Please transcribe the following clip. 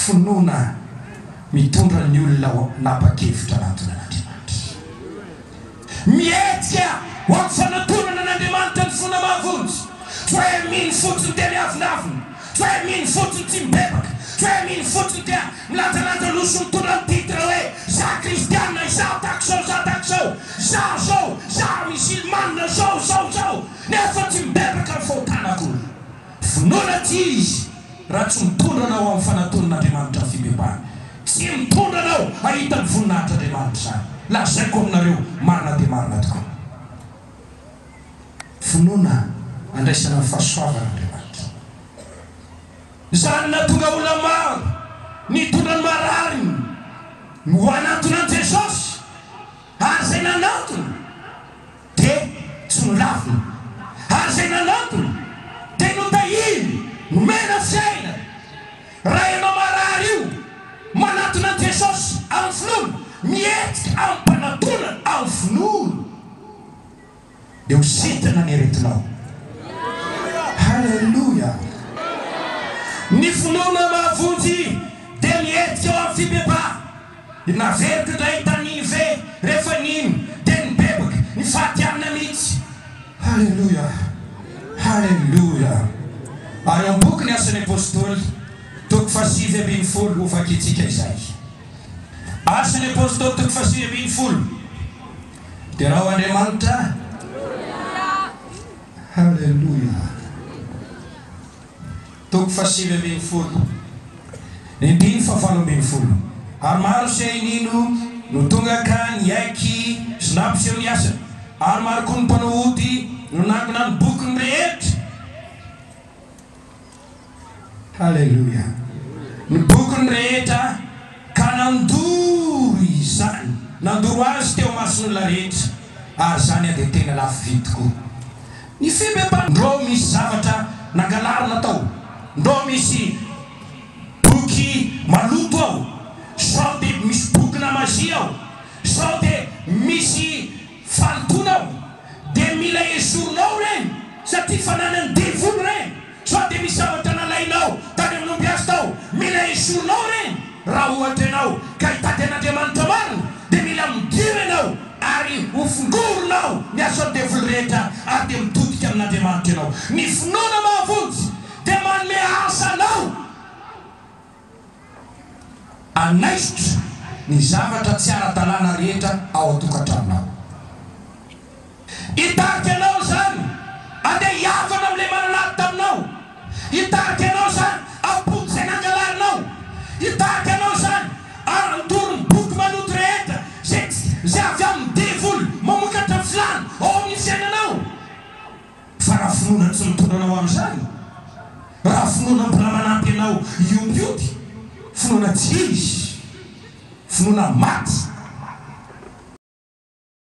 Finoana mitondra ny olona ho napa-kevitra hanantona an'Andriamanitra. Mihetsika ho amin'ny fanatonana an'Andriamanitra ny finoana mahavonjy. Tsy hoe mino fotsiny dia miavonavona, tsy hoe mino fotsiny tsy mibebaka, tsy hoe mino fotsiny dia milanjalanja loha sy mitondra ny titre hoe za kristiana, izaho tahaka izao, izaho tahaka izao, izaho izao, izaho misilmanina, izao, izao, izao, nefa tsy mibebaka amin'ny fahotana akory. Finoana tsy izy raha tsy mitondra anao amin'ny fanatonan'Andriamanitra ny fibebahana. Tsy mitondra anao hahita ny voninahitr'Andriamanitra izany. Lazaiko aminareo marina dia marina tokoa. Finoana andraisana ny fahasoavan'Andriamanitra. Izany nahatonga olona maro nitondra ny marariny ho hanantona an'i Jesosy, ary izay nanantona dia tsy nolavina, ary izay nanantona dia notahiny, nomena fiainana. Raha ianao marary io, manatona an'i Jesosy amin'ny finoana, mihetsika amim-panatonana amin'ny finoana, dia ho sitrana ny aretinao. Haleloia! Ny finoana mahavonjy dia mihetsika ao amin'ny fibebahana. Naveriko indray tany Ninive rehefa nino dia nibebaka, nifady hanina mihitsy. Haleloia! Haleloia! Ary ao amin'ny boky ny Asan'ny Apostoly, toko fahasivy ambin'ny folo, hovakintsika izay. Asan'ny Apostoly toko fahasivy ambin'ny folo. Derao Andriamanitra. Haleloia! Toko fahasivy ambin'ny folo, ny andininy fahavalo ambin'ny folo. Ary maro izay nino no tonga ka niaiky sy nampiseho ny asany, ary maro koa ny mpanao ody no nangona ny bokiny rehetra. Haleloia! Ny bokiny rehetra ka nandoro izany, nandoro azy teo imason'olona rehetra, ary izany dia tena lafo vidy tokoa. Ny fibebahana. Ndrô misy zavatra nangalarina tao, ndrô misy boky maloto ao, sao dia misy bokina magie ao, sao dia misy fahalotoana ao, dia mila esorinao ireny satria fananan'ny devoly ireny, sao dia misy zavatra nalainao tany amin'ny ombiasy tao, mila esorinao ireny, raha ohatra ianao ka hitady an'Andriamanitra marina dia mila midio ianao ary ho fongorinao ny asan'ny devoly rehetra ary dia mitodika amin'Andriamanitra ianao. Ny finoana mahavonjy dia manome asa anao hanaisotra ny zavatra tsy ara-dalàna rehetra ao an-tokantranonao. Hitarika anao izany handeha hihavana amin'ilay manana ady taminao. Hitarika anao izany hampody izay nangalarinao. Hitarika anao izany handoro ny boky maloto rehetra izay izay avy amin'ny devoly mamokatra filàna ao amin'ny fiainanao. Fa raha finoana tsy mitondra anao amin'izany, raha finoana mbola manampy anao hiompiompy, finoana tsy izy, finoana maty.